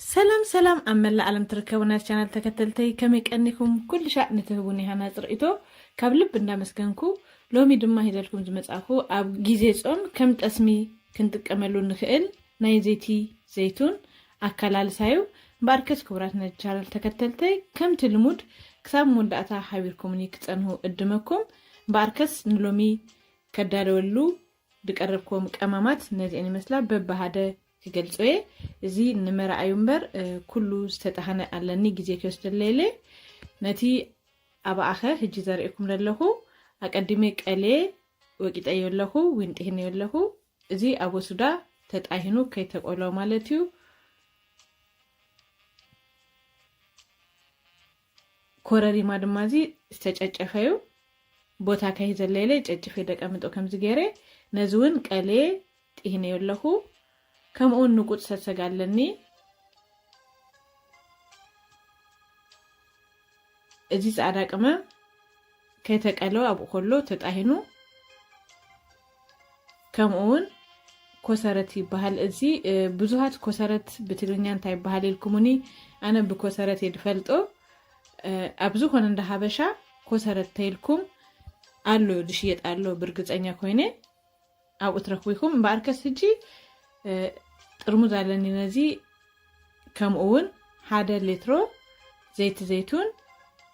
ሰላም ሰላም፣ ኣብ መላእ ዓለም ትርከቡ ናይ ቻናል ተከተልተይ ከመይ ቀኒኩም? ኩሉ ሻዕ ንትህቡኒ ሃናፂ ርእይቶ ካብ ልቢ እንዳመስገንኩ፣ ሎሚ ድማ ሂዘልኩም ዝመጻእኩ ኣብ ግዜ ጾም ከም ጠስሚ ክንጥቀመሉ ንክእል ናይ ዘይቲ ዘይቱን ኣከላልሳዩ። እምበኣርከስ ክቡራት ናይ ቻናል ተከተልተይ ከምቲ ልሙድ ክሳብ መወዳእታ ሓቢርኩምኒ ክጸንሁ እድመኩም። እምበኣርከስ ንሎሚ ከዳለወሉ ዝቀረብክዎም ቀማማት ነዚአን ይመስላ። በብሃደ ክገልጾ እየ። እዚ ንመርዓዩ እምበር ኩሉ ዝተጣሃነ ኣለኒ፣ ግዜ ክወስደለይ ኢለ ነቲ ኣባኣኸ ህጂ ዘርእኩም ዘለኹ። ኣቀዲመ ቀሌ ወቂጠዮ ኣለኹ፣ ዊንጢህነዮ ኣለኹ። እዚ ኣቦ ሱዳ ተጣሂኑ ከይተቆሎ ማለት እዩ። ኮረሪማ ድማ እዚ ዝተጨጨፈ እዩ። ቦታ ከይ ዘለለ ጨጭፌ ደቀምጦ ከምዚ ገይረ። ነዚ እውን ቀሌ ጢህነዮ ኣለኹ። ከምኡ እውን ንቁፅ ሰሰግ ኣለኒ። እዚ ፃዕዳ ቅመም ከይተቀለወ ኣብኡ ከሎ ተጣሂኑ። ከምኡ እውን ኮሰረት ይበሃል። እዚ ብዙሃት ኮሰረት ብትግርኛ እንታይ ይበሃል ኢልኩምኒ፣ ኣነ ብኮሰረት እየ ዝፈልጦ። ኣብ ዝኾነ እንዳ ሃበሻ ኮሰረት ተይልኩም ኣሎ ዝሽየጥ ኣሎ፣ ብርግፀኛ ኮይነ ኣብኡ ትረኽቡ ኢኹም። እምበኣርከስ ህጂ ጥርሙዝ ኣለኒ ነዚ። ከምኡ እውን ሓደ ሌትሮ ዘይቲ ዘይቱን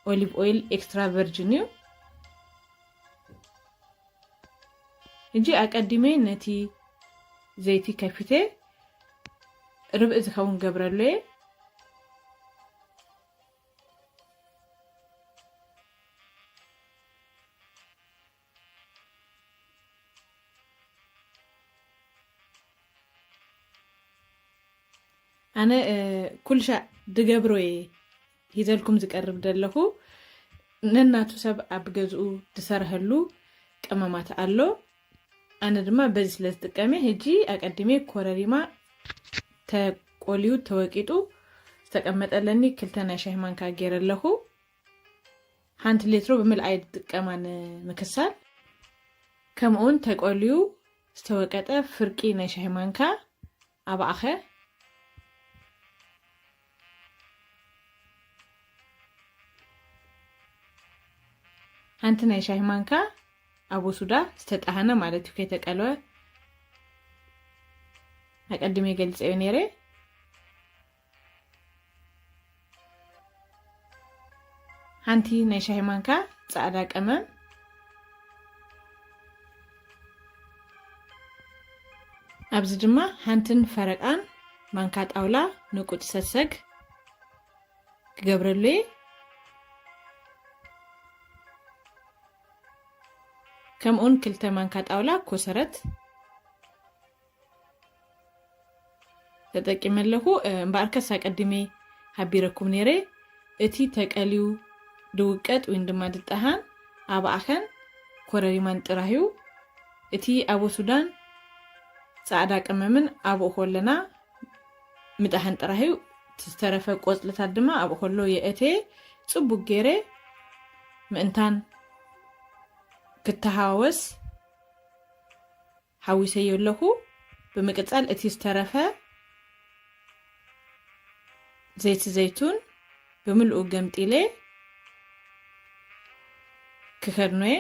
ኦሊቭ ኦይል ኤክስትራ ቨርጅን እዩ። እጂ ኣቀዲመ ነቲ ዘይቲ ከፊተ ርብዒ ዝኸውን ገብረሉ እየ። ኣነ ኩልሻ ድገብሮ እየ ሂዘልኩም ዝቀርብ ዘለኹ። ነናቱ ሰብ ኣብ ገዝኡ ዝሰርሀሉ ቀመማት ኣሎ። ኣነ ድማ በዚ ስለ ዝጥቀመ ህጂ ኣቀዲሜ ኮረሪማ ተቆልዩ ተወቂጡ ዝተቀመጠለኒ ክልተ ናይ ሻሂ ማንካ ገይረ ኣለኹ። ሓንቲ ሌትሮ ብምልኣይ ዝጥቀማ ንምክሳል። ከምኡውን ተቆልዩ ዝተወቀጠ ፍርቂ ናይ ሻሂ ማንካ ኣባኣኸ። ሓንቲ ናይ ሻሂ ማንካ ኣቦ ሱዳ ዝተጣሃነ ማለት እዩ፣ ከይተቀለወ። ኣቀድሜ ገልጸዮ ነይረ። ሓንቲ ናይ ሻሂ ማንካ ጻዕዳ ቀመም። ኣብዚ ድማ ሓንትን ፈረቃን ማንካ ጣውላ ንቁጽ ሰሰግ ክገብረሉ እየ። ከምኡውን ክልተ ማንካ ጣውላ ኮሰረት ተጠቂመ ኣለኹ። እምበኣርከስ ኣቀዲመ ሓቢረኩም ነይረ። እቲ ተቀልዩ ድውቀጥ ወይን ድማ ድጠሃን ኣባኣኸን ኮረሪማን ጥራህ እዩ። እቲ ኣቦ ሱዳን ጻዕዳ ቀመምን ኣብኡ ከለና ምጣሕን ጥራህ እዩ። እቲ ዝተረፈ ቆጽልታት ድማ ኣብኡ ከሎ የእቴ ጽቡቅ ገይረ ምእንታን ክተሃወስ ሓዊሰዮ ኣለኹ። ብምቅጻል እቲ ዝተረፈ ዘይቲ ዘይቱን ብምልኡ ገምጢለ ክኸድኖ እየ።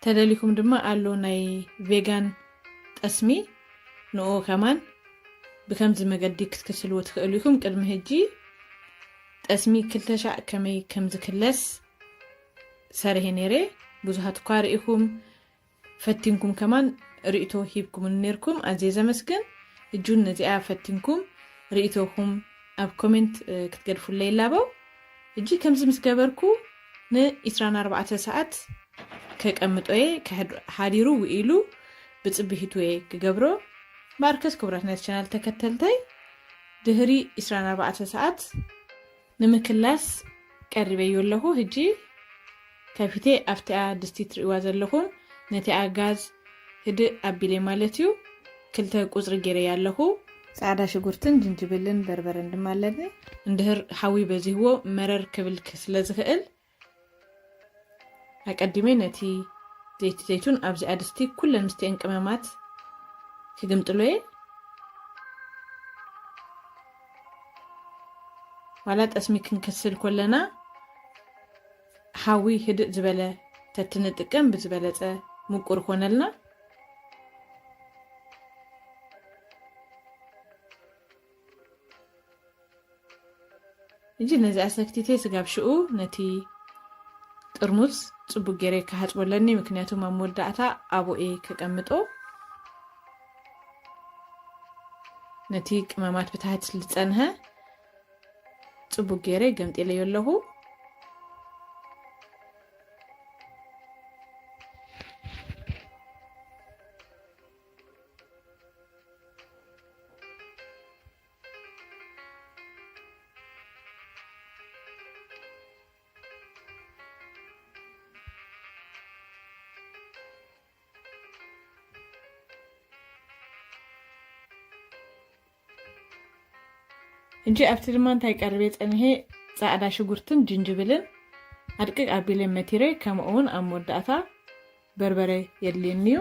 ተደሊኩም ድማ ኣሎ ናይ ቬጋን ጠስሚ፣ ንኡ ከማን ብከምዚ መገዲ ክትክስልዎ ትኽእሉ ኢኹም። ቅድሚ ሕጂ ጠስሚ ክልተ ሻዕ ከመይ ከም ዝክለስ ሰርሔ ነይረ። ብዙሃት እኳ ርኢኹም ፈቲንኩም ከማን ርእይቶ ሂብኩምኒ ነይርኩም። ኣዝየ ዘመስግን። እጁን ነዚኣ ፈቲንኩም ርእይቶኹም ኣብ ኮሜንት፣ እ፣ ክትገድፉለይ ይላበው። እጂ ከምዚ ምስ ገበርኩ ን ዒስራን ኣርባዕተ ሰዓት ከቀምጦ እየ። ከሕድ-፣ ሓዲሩ ውዒሉ ብጽብሂቱ እየ ክገብሮ። ማርከስ ክቡራት ናይቲ ቻናል ተከተልተይ ድህሪ ዒስራን ኣርባዕተ ሰዓት ንምክላስ ቀሪበዮ ኣለኹ። ሕጂ ከፊተ ኣብቲኣ ድስቲ ትርእዋ ዘለኹም ነቲኣ ጋዝ ህድእ ኣቢለ ማለት እዩ። ክልተ ቁጽሪ ገይረያ ኣለኹ። ጻዕዳ ሽጉርትን ጅንጅብልን በርበረን ድማ ኣለኒ። እንድህር ሓዊ በዚህዎ መረር ክብል ክ-፣ ስለ ዝኽእል ኣቀዲመ ነቲ ዘይቲ ዘይቱን ኣብዚኣ ድስቲ ኩለን ምስቲአን ቅመማት ክግምጥሎ እየ። ዋላ ጠስሚ ክንከስል ኮለና ሓዊ ህድእ ዝበለ ተትንጥቀም ብዝበለጸ ምቁር ኮነልና። እጂ ነዚ ኣሰክቲቴ ስጋብ ሽኡ ነቲ ጥርሙዝ ጽቡቅ ገይረ ክሓጽቦ ኣለኒ፣ ምክንያቱ ኣብ መወዳእታ ኣብኡ እየ ከቀምጦ። ነቲ ቅመማት ብታሕቲ ዝጸንሀ ጽቡቅ ገይረ ገምጢለዮ ኣለኹ። እንጂ ኣብቲ ድማ እንታይ ቀርቤ ጸኒሔ፣ ጻዕዳ ሽጉርትን ጅንጅብልን ኣድቅቅ ኣቢለ መቲረ፣ ከምኡ እውን ኣብ መወዳእታ በርበረ የድልየኒ እዩ።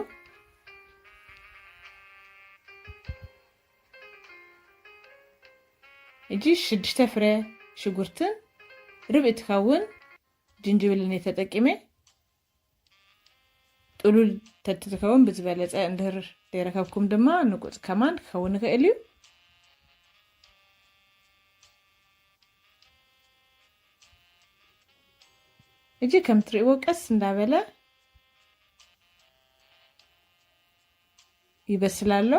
እጂ ሽዱሽተ ፍረ ሽጉርትን ርብኢ ትኸውን ጅንጅብልን እየ ተጠቂመ። ጥሉል ተትትከውን ብዝበለጸ፣ እንድህር ዘይረከብኩም ድማ ንቁጽ ከማን ክኸውን ይኽእል እዩ። እጂ ከም ትርእይዎ ቀስ እንዳበለ ይበስል ኣሎ።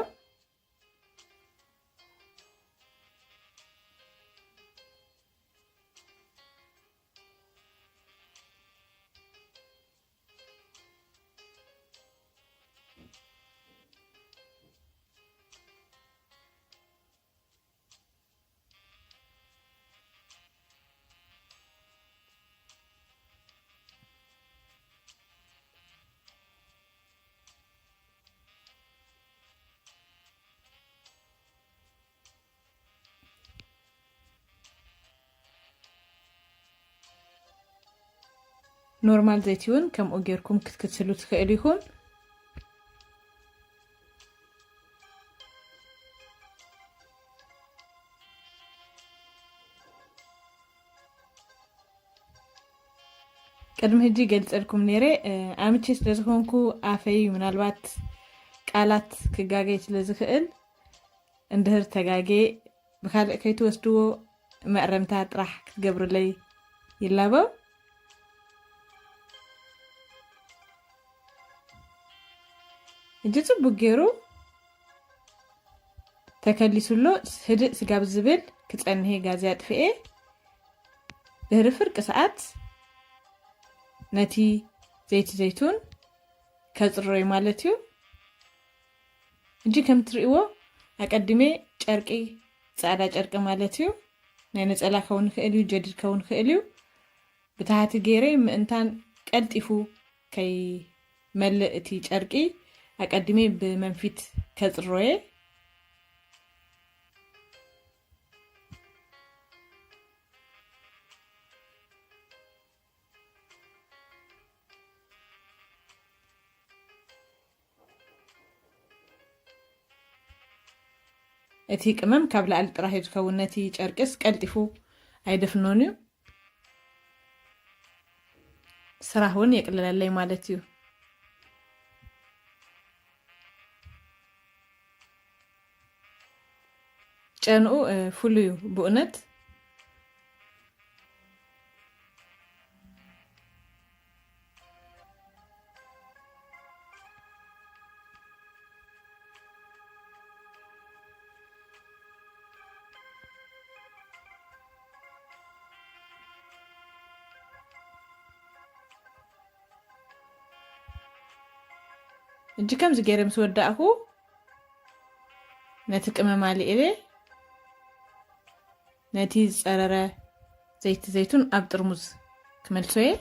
ኖርማል ዘይቲ እውን ከምኡ ጌርኩም ክትክትስሉ ትኽእሉ ኢኹም። ቅድሚ ሕጂ ገልጸልኩም ነይረ፣ እ፣ ኣምቼ ስለ ዝኾንኩ ኣፈይ ምናልባት ቃላት ክጋገይ ስለ ዝኽእል እንድህር ተጋጌ ብኻልእ ከይትወስድዎ መእረምታ ጥራሕ ክትገብሩለይ ይላበው። ሕጂ ጽቡቅ ገይሩ ተከሊሱሎ ህድእ ስጋብ ዝብል ክጸንሄ ጋዜ ኣጥፍኤ። ድሕሪ ፍርቂ ሰዓት ነቲ ዘይቲ ዘይቱን ከጽሮይ ማለት እዩ። ሕጂ ከም ትርእይዎ ኣቀዲመ ጨርቂ፣ ጻዕዳ ጨርቂ ማለት እዩ፣ ናይ ነጸላ ከውን ይኽእል እዩ፣ ጀዲድ ከውን ይኽእል እዩ፣ ብታሕቲ ገይረ ምእንታን ቀልጢፉ ከይመልእ እቲ ጨርቂ ኣቀዲመ ብመንፊት ከጽሮየ። እቲ ቅመም ካብ ላዕሊ ጥራሕ እዩ ዝኸውን፣ ነቲ ጨርቅስ ቀልጢፉ ኣይደፍኖን እዩ። ስራሕ እውን የቅልለለይ ማለት እዩ። ጨንኡ፣ እ፣ ፍሉይ እዩ ብእውነት። እጂ ከምዚ ገይረ ምስ ወዳእኹ፣ ነቲ ቅመም ኣልዒለ ነቲ ዝጸረረ ዘይቲ ዘይቱን ኣብ ጥርሙዝ ክመልሶ እየ።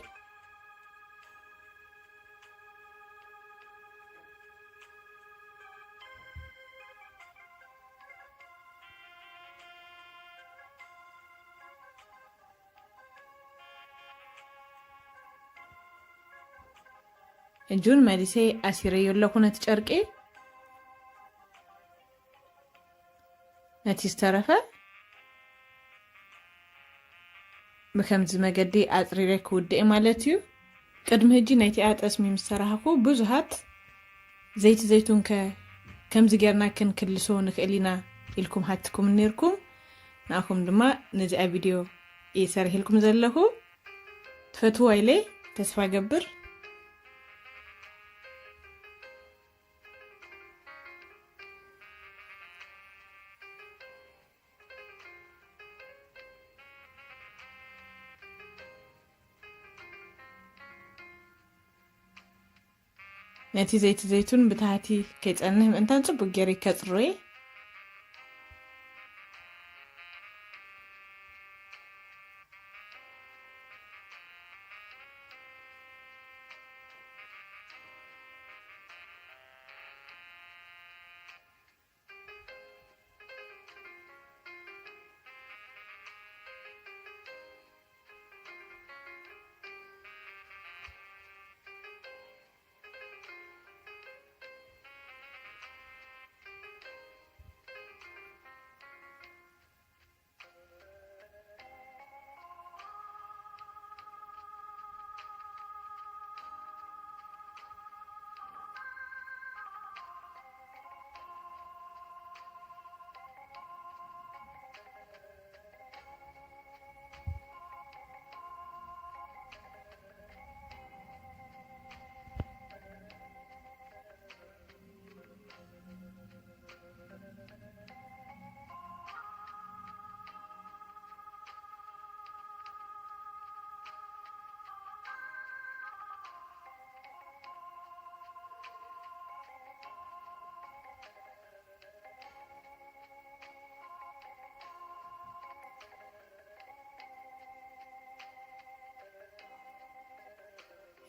እጁን መሊሰ ኣሲረዮ ኣለኹ ነቲ ጨርቂ። ነቲ ዝተረፈ ብከምዚ መገዲ ኣጽሪረ ክውድእ ማለት እዩ። ቅድሚ ሕጂ ናይቲኣ ጠስሚ ምስ ሰራህኹ ብዙሃት ዘይቲ ዘይቱን ከ ከምዚ ጌርና ክንክልሶ ንኽእል ኢና ኢልኩም ሃትኩም ነርኩም። ንኣኹም ድማ ነዚኣ ቪድዮ እየ ሰሪሕልኩም ዘለኹ። ትፈትዋ ኢለ ተስፋ ገብር። ነቲ ዘይቲ ዘይቱን ብታህቲ ከይጸንህ ምእንታን ጽቡቅ ገይረ ከጽርዮ።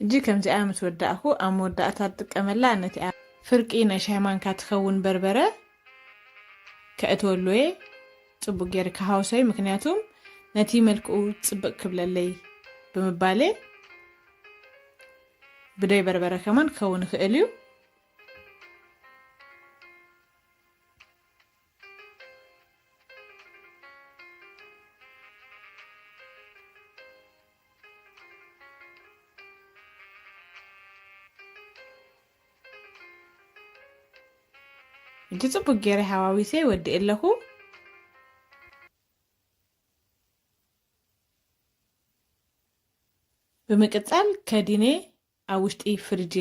ሕጂ ከምዚኣ ምስ ወዳእኹ፣ ኣብ መወዳእታ ትጥቀመላ ነቲኣ ፍርቂ ናይ ሻሂ ማንካ ትኸውን በርበረ ከእትወሉ እየ። ጽቡቅ ገይረ ክሃውሶ እዩ፣ ምክንያቱም ነቲ መልክኡ ጽብቅ ክብለለይ ብምባል እየ። ብደይ በርበረ ከማን ክኸውን ይኽእል እዩ። ሕጂ ጽቡቅ ገይረ ሃዋዊሰ ወዲእ ኣለኹ። ብምቅጻል ከዲነ ኣብ ውሽጢ ፍሪጅ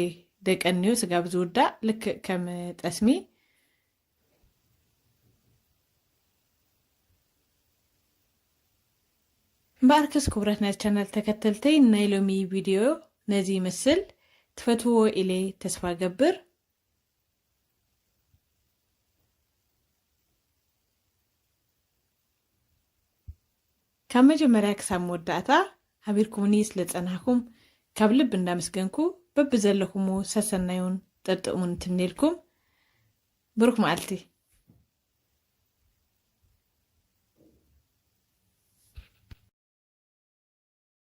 ደቀንዮ። ስጋብ ዝውዳእ ልክእ ከም ጠስሚ። እምበኣርከስ ክቡራት ናይ ቻናል ተከተልተይ፣ ናይ ሎሚ ቪድዮ ነዚ ይመስል። ትፈትዎ ኢለ ተስፋ ገብር። ካብ መጀመርያ ክሳብ መወዳእታ ሓቢርኩምኒ ስለ ጸናሕኩም ካብ ልቢ እንዳመስገንኩ፣ በብዘለኹሞ ሰሰናዩን ጠጥእሙን ትምኔልኩም። ብሩክ መዓልቲ።